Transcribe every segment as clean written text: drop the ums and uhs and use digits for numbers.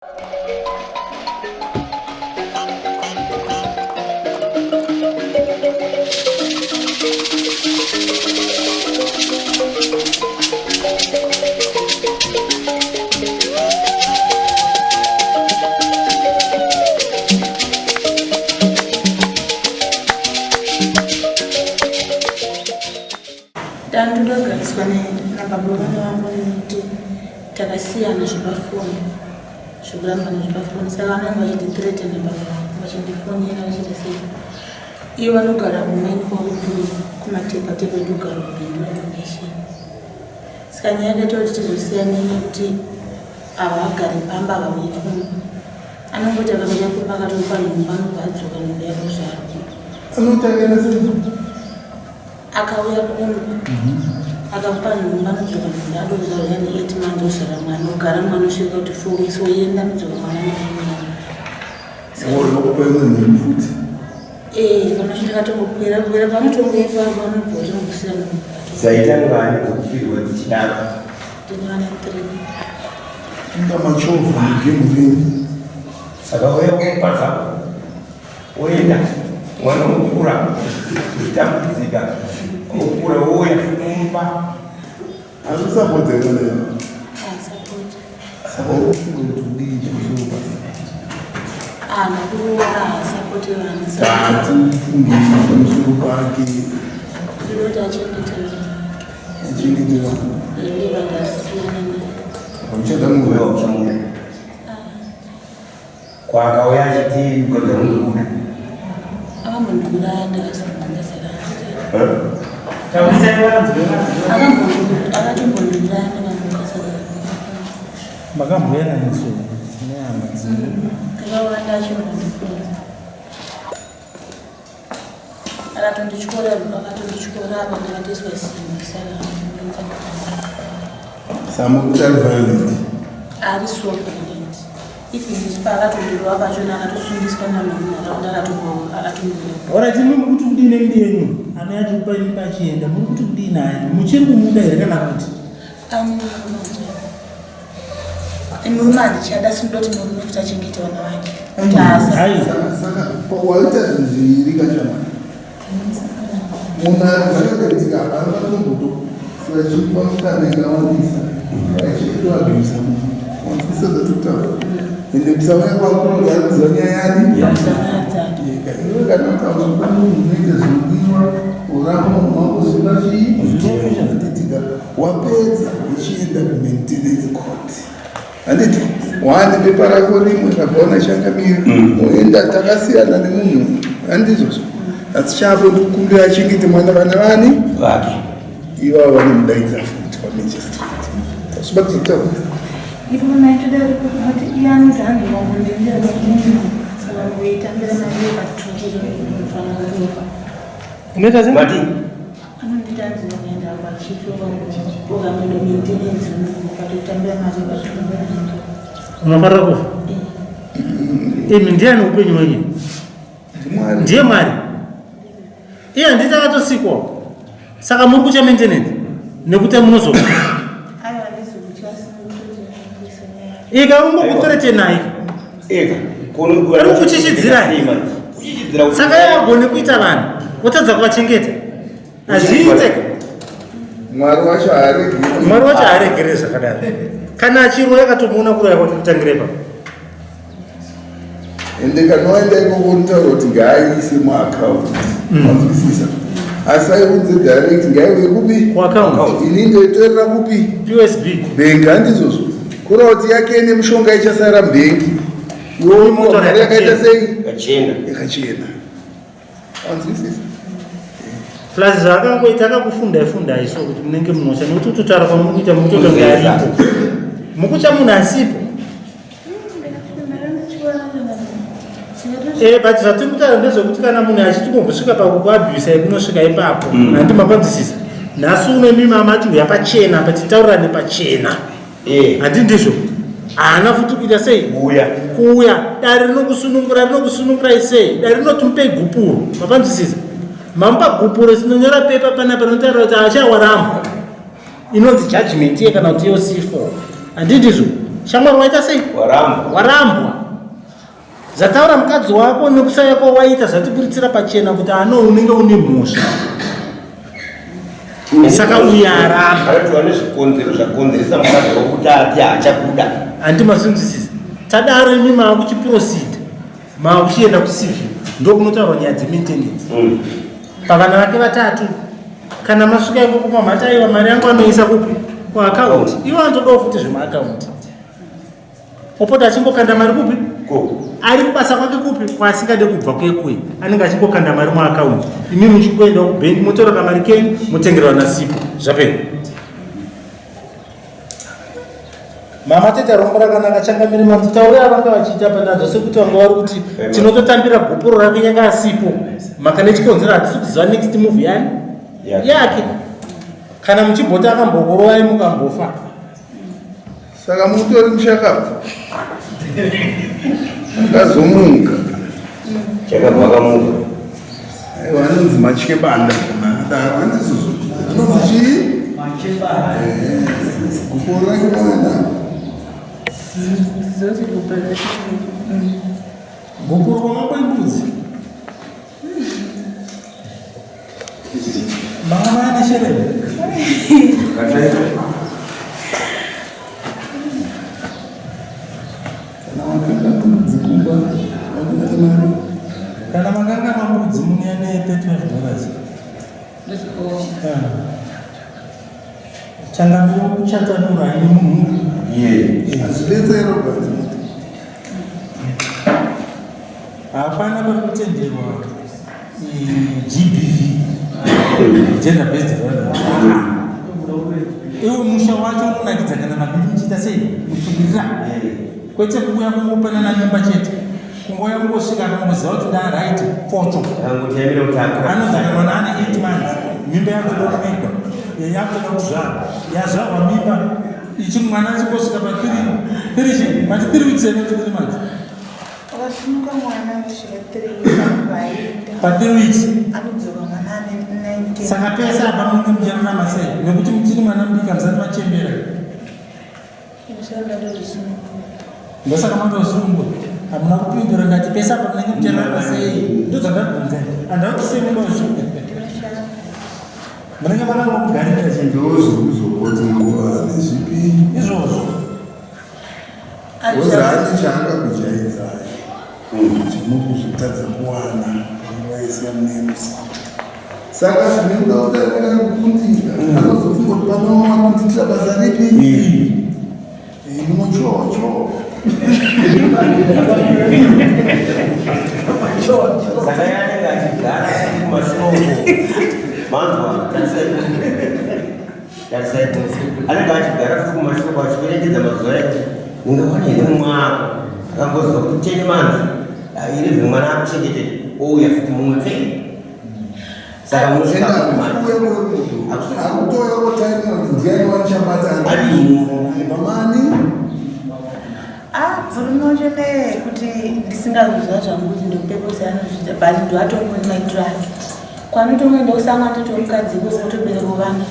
Ndandogariswa nababa vana vangu nekuti takasiyana zvepafoni zvekurambana zvepafoni saka vanenge vachindithreatena baba vangu vachindifonera vachiita sei ivo vanogara kumweni kwakupi kumatepatepa ndogara kubhindura donation saka nyaya yakaita kuti tizosiyana nekuti havagari pamba havauyi kumba anongoti akauya kumba akatopa nhumba anobva adzoka nhumba yakuzvarwa anotangira sei akauya kumba akamupa nhumba anodzoka nhumba adozvarwa ne8 months ozvara mwana ogara mwana osvika kuti 4 weeks oenda anodzoka mwana nemwana. Unokupa imwe nhumbu futi? Eh, panosvika tokukwira kwira panotongoipa panobva utongokusira nhumba. Dzaita ngani dzokupirwa dzichidaro? Ndine vana 3. Inga machovha negemu renyu. Saka uya wopa zvako woenda mwana wokura uchitambudzika wokura wouya futi womupa. Hazvisapota here vana ava? Asapota. Saka uri kufunga kuti udii pamusoro pake? Haana kuroora haasapote vana. Tati ufungei pamusoro pake. Ndinoti achengete vana. Achengete vana. Ende vakasiyana naye. Hauchada murume. Uya uchamuda. Kwaakauya achiti mukadzi anokuda. Akambondiuraya ndakazomhanya saka. Taurisai vanzwe. Akatombondiuraya ndakamuka saka. Makambouya nanesu nehama dzenyu. Takawanda achimbondikura. Akatondityora akatondityora apa ndakatoiswa simbi saka Samukuti ari violent. Ari so violent. Even this paakatondirwa pachona akatosungiswa navanhu munharaunda akatomboakatomboa. Alright, imi mukuti kudii nemudi yenyu anouya achikupa imba achienda muri kuti kudii naye muchiri kumuda here kana kuti Murume handichada asi ndoti murume kuti achengete vana vake. Kuti asa. Saka waita zvinhu zviviri kachama. Munhu ari kuitika hapana matomboto saka chipa mukana yakawandisa achitoabhisa munhu wanzwisa zvatokutaura ende kusauya kwako kunonzi ari kuziva nyaya yani iwe kana ukazoda munhu unoita zvinodiwa uramba munhu wako zvima chii zvinoitika wapedza uchienda kumaintenance court handiti wani pepa rako rimwe rabva changamire oenda takasiyana nemunhu handizvozvo asi chako ndikukumbira achengete mwana vana vani vake ivavo vanomudaidza futi kwamagistrate tasvibatizokutaura Ipo maitoda kuti iye anoti hanzi wangondendera nemunhu saka ngoitambira mari yepatongero inofanira kufa. Unoita sei? Mati Anonditi hanzi unoenda kwachifi ukangoenda maintenance ukatotambira mari yepatongero. Unofarira kufa? Imi ndiani upenyu wenyu? Ndimwari. Ndiye Mwari. Iye handiti akatosikwa. Saka muri kutya maintenance nekuti munozofa. Aiwa handizokutya asi ndikutoti kuisa nyaya. Ika ungokuthreatenai. ega Ari kukuchichidzirai. Kuchichidzira Saka iye agone kuita vanhu wotadza kuvachengeta. Hazviite. Mwari wacho haaregeri. Mwari wacho haaregere zvakadaro. Kana achiroya akatomuona kuroya kwake kutangira ipapo. Ende kana waenda ikoko unotaura kuti ngaaise muaccount. Wanzwisisa? Asi aiudze direct ngaiuye kupi? Kuaccount. Ini ndoitorera kupi? USB. Bhengi handizvozvo. Kureva kuti yake nemushonga ichasara mubhengi. Iwe Motora mari yakaita yakachena. sei? Yakachena. Yakachena. Wanzwisisa? Plus zvaakangoita akakufundai fundai so kuti munenge munocha nekuti kutotaura kwamuri kuita mukutoita kunge aripo. Mukucha munhu asipo. Eh, but zvatiri kutaura ndezvekuti kana munhu achiti kumbosvika pakukuabhusai kunosvika ipapo handi mapanzwisisa nhasi uno imi mama ati uya pachena apa titaurirane pachena handi ndizvo haana futi kuita sei Kuuya. kuuya dare rinokusunungura rinokusunungurai sei dare rinoti mupei gupuro mapanzwisisa mamupa gupuro sinonyora pepa panapa rinotaura kuti achawarambwa inonzi judgment iye kana kuti iyo c4 handi ndizvo. Shamwari waita sei? Warambwa. Warambwa. Zvataura mukadzi wako nekusaya kwawaita zvatiburitsira pachena kuti ano unenge une mhosva. Saka uyu aramba. Anoti vane zvikonzero zvakonzeresa mukadzi wako kuti ati haachakuda. Handi mazvinzwisisa. Tadaro imi maakuchiprosida maakuchienda kucivil ndokunotaurwa nyaya dzemaintenance. Pavana vake vatatu kana masvika ikoko mamhati aiwa mari yangu anoisa kupi kuakaunti. Iwo anotodawo futi zvemaakaunti. Opota achingokanda mari kupi? Ko. Ari kubasa kwake kupi kwaasingade kubva kuye kuye anenge achingokanda mari muakaunti. Imi muchingoendawo kubhengi motora kamari kenyu motengerwa nasipo zvapera. Mama tete rombo rakanaka changamire matitaurira avanga vachiita panadzo sekuti vanga vari kuti tinototambira gupuro rake nyanga asipo maka nechikonzero hatisi kuziva next move yani yake kana muchibhota akambokurovai mukambofa. Saka mutori mushakabvu akazomuka chakabva akamuka. Aiwa anonzi matyebanda akadaro handizvozvo anonzi chii? Gupuro rake mwana Gupuro kwamako imbudzi. Mama ane shereni. Kana wakanga mbudzi kumba wakuita mari. Kana makanga mambudzi munya ne 35 dollars. Changamire kuchatanura ine munhu. Yeah. Hazvibetseri Robert. Hapana pari kutenderwa GBV, gender based violence. Iwe musha wacho unonakidza kana maviri muchiita sei muchiwirira, kwete kuuya kungopanana mimba chete, kungouya kungosvika akangoziva kuti ndaa right kocho anodzoka mwana ane 8 months mimba yakutoda kubikwa yakutoda kuzvarwa yazvarwa mimba ichi mwana achingosvika pa 3 mati 3 weeks ene 3 months Akasimuka mwana anosvika 3 weeks anobva aenda. Pa 3 weeks. Anodzoka mwana ane 19. Saka pese apa munenge muchirarama sei? Nekuti muchiri mwana mudiki hamusati machembera. Ndosaka ndatozvisunungura. Ndosaka matozvisunungura. Hamuna kupindura ndati pese apa munenge muchirarama sei? Ndodzandabvunza. Handau kuti sei munozvisunungura. Munenge makangomugarira chete. Ndozviri kuzokodzerwa nezvipi? Izvozvo. Wozi haati chaakakujaidzai chamuri kuzotadza kuwana panguva yese yamunenge musina. Saka zvinoda kuti anenge akukundika anozofunga kuti pano wakundiitira basa ripi? Muchocho. Saka yanenge achigara kumashoko manzwa Tarisai anenge achigara futi kumashure kwachiverengetedza mazuva ekuti ungawana here mumwe ako akangoziva kuti 10 months 11 mwana akuchengeteka ouya futi mumwe pfe saka unosvika akutoya otaimira kuti ndiani wanichabata pamani Ah, murume wacho ndeyekuti ndisingazoziva zvangu kuti ndopeposi anozviita but ndoatongoni maitiro ake kwanotongoenda kusanga atoti mukadzi ikoko otobereka vana.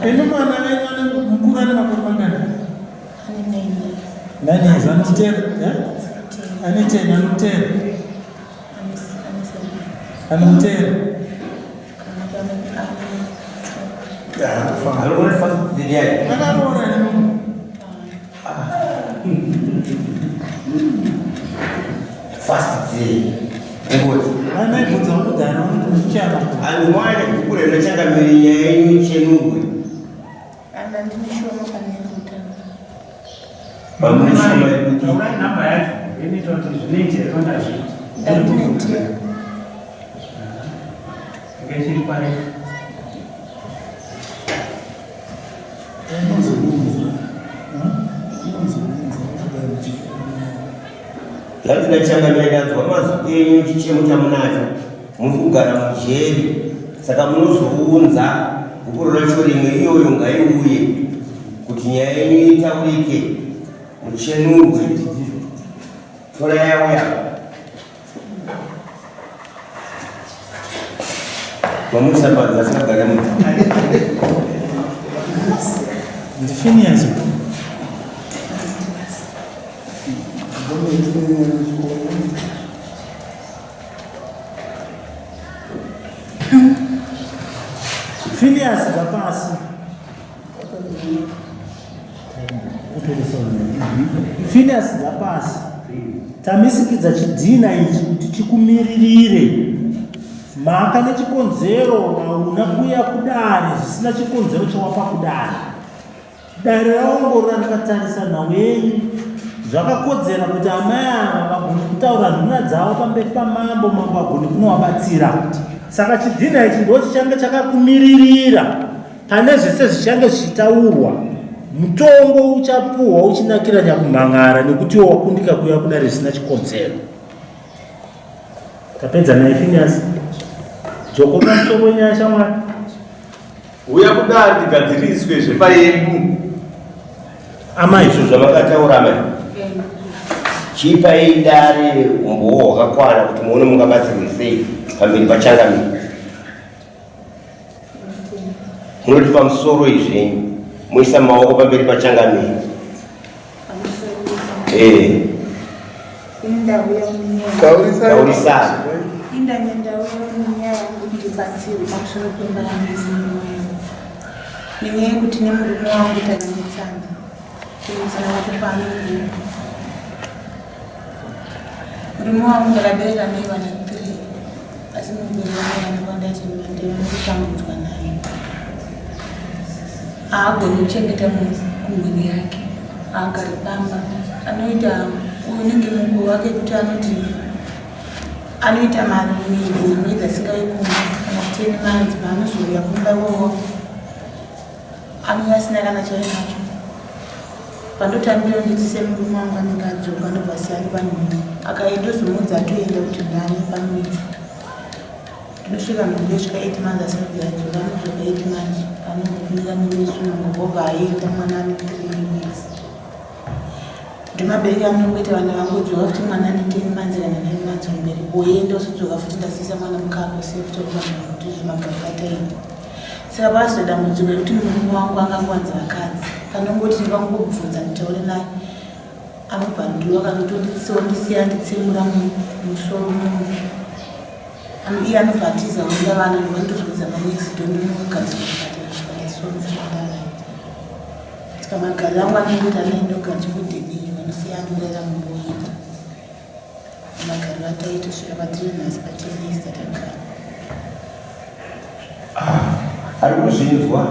Imi mwana venyu ane mukuru ane makore mangani? Ane 9 years. 9 years anotera? Eh? Ane 10 anotera. Ane 7. Anotera. Kana kuti ane 2. Anogona fast yake. Akaroora ane munhu. Fast day. Ngozi. Mai bvunza kudhara unoti muchama. Hanzi mwana kukura ndachangamire nyaya yenyu chenurwe. Ana ndine shoma pane kutanga. Pamune shoma yekuti. Taurai namba yacho inoita kuti zvinoita here kana hazviiti. Ndandine 10. Inge chiri parefu. Zvanzi nachangamire ndanzwa mazwi enyu chichemo chamunacho muri kugara mujeri saka munozounza gupuro racho rimwe iyoyo ngaiuye kuti nyaya yenyu itaurike muchenurwe tora yauya Vamuisa panze asingagare munhu. Ndifinias. Phineas bva pasi. Phineas bva pasi. Tamisikidza chidhina ichi kuti chikumiririre. Mhaka nechikonzero hauna kuuya kudare zvisina chikonzero chawapa kudare. Dare raongorora rikatarisa nhau yenyu. Zvakakodzera kuti amai ava vagone kutaura nhuna dzavo pamberi pamambo, mambo agone kunovabatsira. Saka chidhinha ichi ndo chichange chakakumiririra pane zvese zvichange zvichitaurwa. Mutongo uchapuhwa uchinakira nyakumhan'ara nekuti iwe wakundika kuuya kudare zvisina chikonzero. Tapedza naye Phineas. Dzokorora musoro wenyaya shamwari. Uya kudare tigadziriswe zvepayedu. Amai. Izvo zvamakataura amai. Chipai dare umbowo hwakakwana kuti muone mungabatsirwe sei pamberi pachangamire. Munoti pamusoro izvenyu moisa maoko pamberi pachangamire. Eh. Taurisai. Nenyaya yekuti nemurume wangu takanetsana kunetsana kwacho pano murume wangu ndakabereka naye vana 3 asi mubereki wangu vanokanda ndinokutambudzwa naye haagoni kuchengeta kumhuri yake haagari pamba anoita unenge mugo wake kuti anoti anoita mwedzi nemwedzi asingauyi kumba kana 10 months paanozouya kumba ikoko anouya asina kana chainacho pandotambira nditi semurume wangu anenge adzoka ndobva siya ari panhumbi akaenda ozomuudza atoenda kuti ndani pamwedzi ndinosvika ndosvika 8 months asina kubvira adzoka anodzoka 8 months anongokumira nemesunungo obva aenda mwana ane 3 weeks Ndimabereki anongoita vana vangodzoka futi mwana ane 10 months kana 9 months mubereki woenda usodzoka futi ndasiisa mwana mukaka usiye futi okuvanhu kuti zvimagaro ataenda. Saka pazoita dambudziko rekuti murume wangu angangowanza vakadzi panongoti ndikangobvunza nditaure naye anobva ndiwo akatotondisiya nditsemura musoro munhu iye anobva atiza oenda vana ndovanotozvidza manext door ndinogadzirwa zvipatara zvikandasonza zvakadaro. Saka magariro angu anongoita anoendoga chikudheni vanosiya anorera mumboita. Magariro ataita svika patiri nhasi patiri years tatagara. Ah, ari kuzvinzwa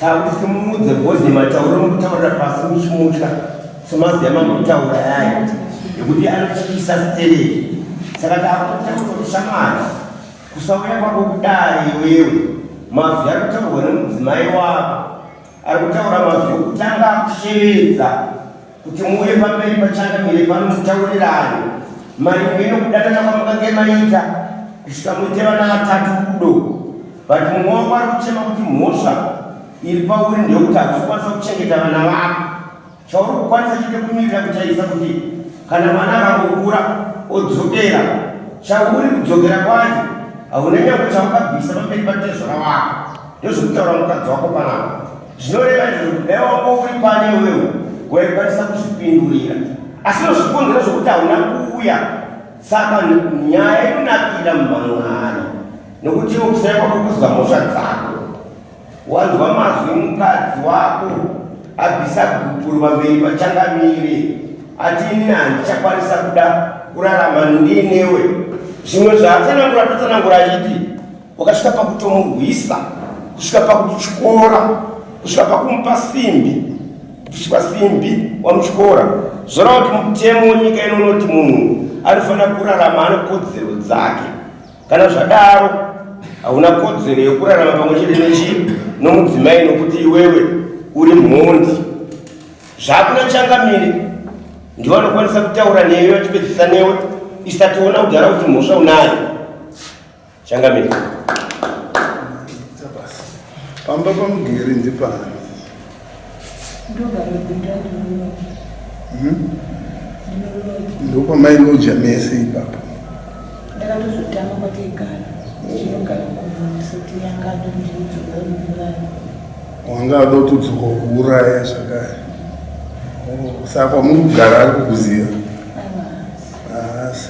takuti timuudze bhozi matauriro mukutaurira pasi muchimutya somazi yamambotaura yaya yekuti anotyisa stereki saka takutaura kuti shamwari kusauya kwako kudare iwewe mazwi ari kutaurwa nemudzimai wako Ari kutaura mazwi okutanga akushevedza kuti muuye pamberi pachangamire pano mutaurirane maringe nokudanana kwamakange maita kusvika muite vana vatatu rudo but mumwe wako ari kuchema kuti mhosva iri pauri ndeyekuti hakusi kukwanisa kuchengeta vana vako Chauri kukwanisa chete kumirira kutarisa kuti kana mwana akangokura odzokera, chauri kudzokera kwacho hauna nyangwe chawakabvisa pamberi patezvara wako. Ndozvekutaura mukadzi wako panapa. Zvinoreva izvozvo kuti dai wanga uri pane iwewe waikwanisa kuzvipindurira, asi nozvikonzero zvokuti hauna kuuya. Saka nyaya inonakira mumhan'ari nokuti iwe kusaya kwako kuziva mhosva dzako. Wanzwa mazwi mukadzi wako abvisa gupuro pamberi pachangamire ati ini handichakwanisa kuda kurarama ndinewe. Zvimwe zvaatsanangura totsanangura achiti wakasvika pakutomurwisa, kusvika pakutyora, kusvika pakumupa simbi, kusvika simbi wamutyora. Zvoreva kuti mutemo wenyika ino unoti munhu anofanira kurarama ane kodzero dzake. Kana zvadaro hauna kodzero yekurarama pamwe chete nechii nomudzimai nokuti iwewe uri mhondi. Zvakuna changamire ndiwo anokwanisa kutaura newe vachipedzisa newe isationa kudhara kuti mhosva unayo. Changamire. Pamba pamugere ndepani? Ndopamailoja mese ipapo. Ndakatozotama kwataigara ndinogara kumusoti yanga adondidzoka kuuraya. Wanga ada kutodzoka kuuraya zvakare. Oh, saka kwamuri kugara ari kukuziva? nhasi.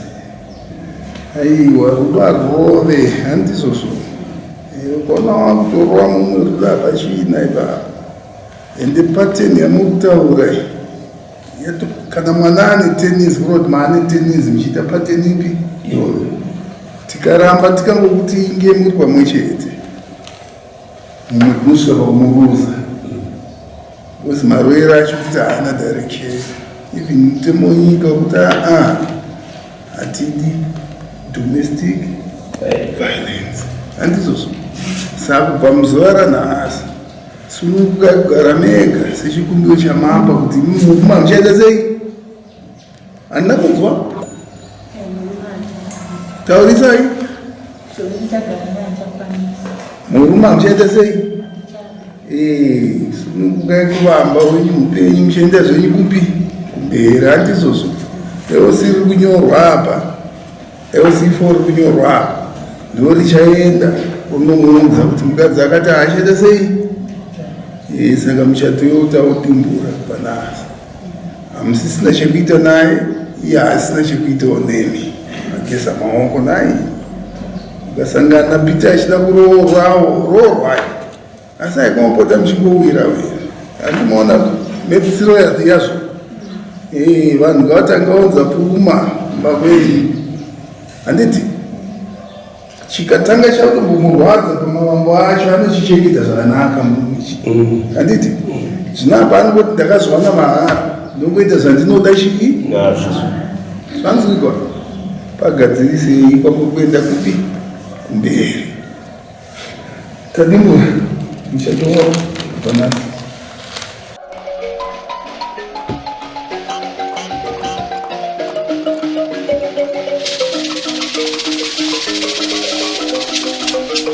Aiwa, rudo harurove, handizvozvo. Eh, ukaona wakutorova mumwe rudo hapachina ipapo. Ende pattern yamurikutaura iyi kana mwana ane 10 years kureva kuti maane 10 years muchiita pattern ipi iyoyo. Tikaramba tikangokuti inge muri pamwe chete mumwe tinosvika pakumuruza because marwere acho kuti haana direction even mutemo wenyika wekuti aa hatidi domestic violence handizvozvo saka kubva muzuva ranhasi Sunungukai kugara mega sechikumbiro chamapa kuti mukuma muchaita sei? Handina kunzwa. Taurisai. Murume hamuchaita sei? Eh, sunungukai kuvamba wenyu mupenyu muchaenda zvenyu kupi? Kumberi handizvozvo. Eosi riri kunyorwa apa. LC4 kunyorwa apa ndo richaenda unomuudza kuti mukadzi akati achaita sei eh, saka muchato youtautimbura panasi hamusisina chekuita naye iye haasina chekuitawo nemi mageza maoko naye ukasangana napeter achida kuroorwawo roorwai asi aikomopota muchingowira wira andimoona mhedzisiro yazvo eh, vanhu ngavatanga vaunza pfuma kumba kwenyu handiti chikatanga chakutombomurwadza pamavambo acho anochichengeta zvakanaka murume ichi mm. handiti zvino apa anongoti ndakazviwana mahara ndongoita zvandinoda chii zvanzwikwa pagadzirisei kwamuri kuenda kupi kumberi Tadimbura muchato wako kubva nhasi.